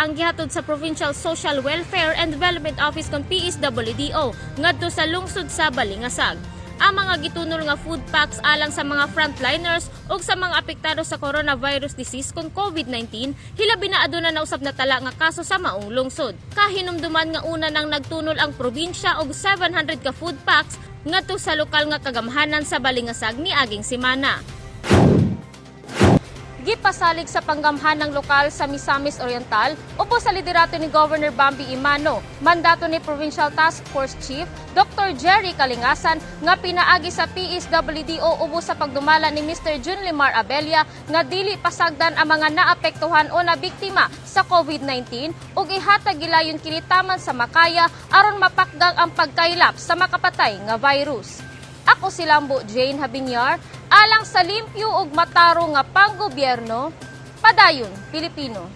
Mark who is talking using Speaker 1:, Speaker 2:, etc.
Speaker 1: ang gihatod sa Provincial Social Welfare and Development Office kon PSWDO ngadto sa lungsod sa Balingasag. Ang mga gitunol nga food packs alang sa mga frontliners ug sa mga apektado sa coronavirus disease kon COVID-19, hilabi na aduna na usab natala nga kaso sa maong lungsod. Kahinumduman nga una nang nagtunol ang probinsya og 700 ka food packs ngadto sa lokal nga kagamhanan sa Balingasag niaging semana. Gipasalig sa panggamhan ng lokal sa Misamis Oriental ubos sa liderato ni Governor Bambi Emano, mandato ni Provincial Task Force Chief Dr. Jerry Kalingasan nga pinaagi sa PSWDO ubos sa pagdumala ni Mr. Jun Limar Abella nga dili pasagdan ang mga naapektuhan o nabiktima sa COVID-19 ug ihatag gilayon kini taman sa makaya aron mapakgang ang pagkaylap sa makapatay nga virus. Ako si Lambo Jane Habinyar, alang sa limpyo ug matarong nga panggobyerno, padayon Pilipino.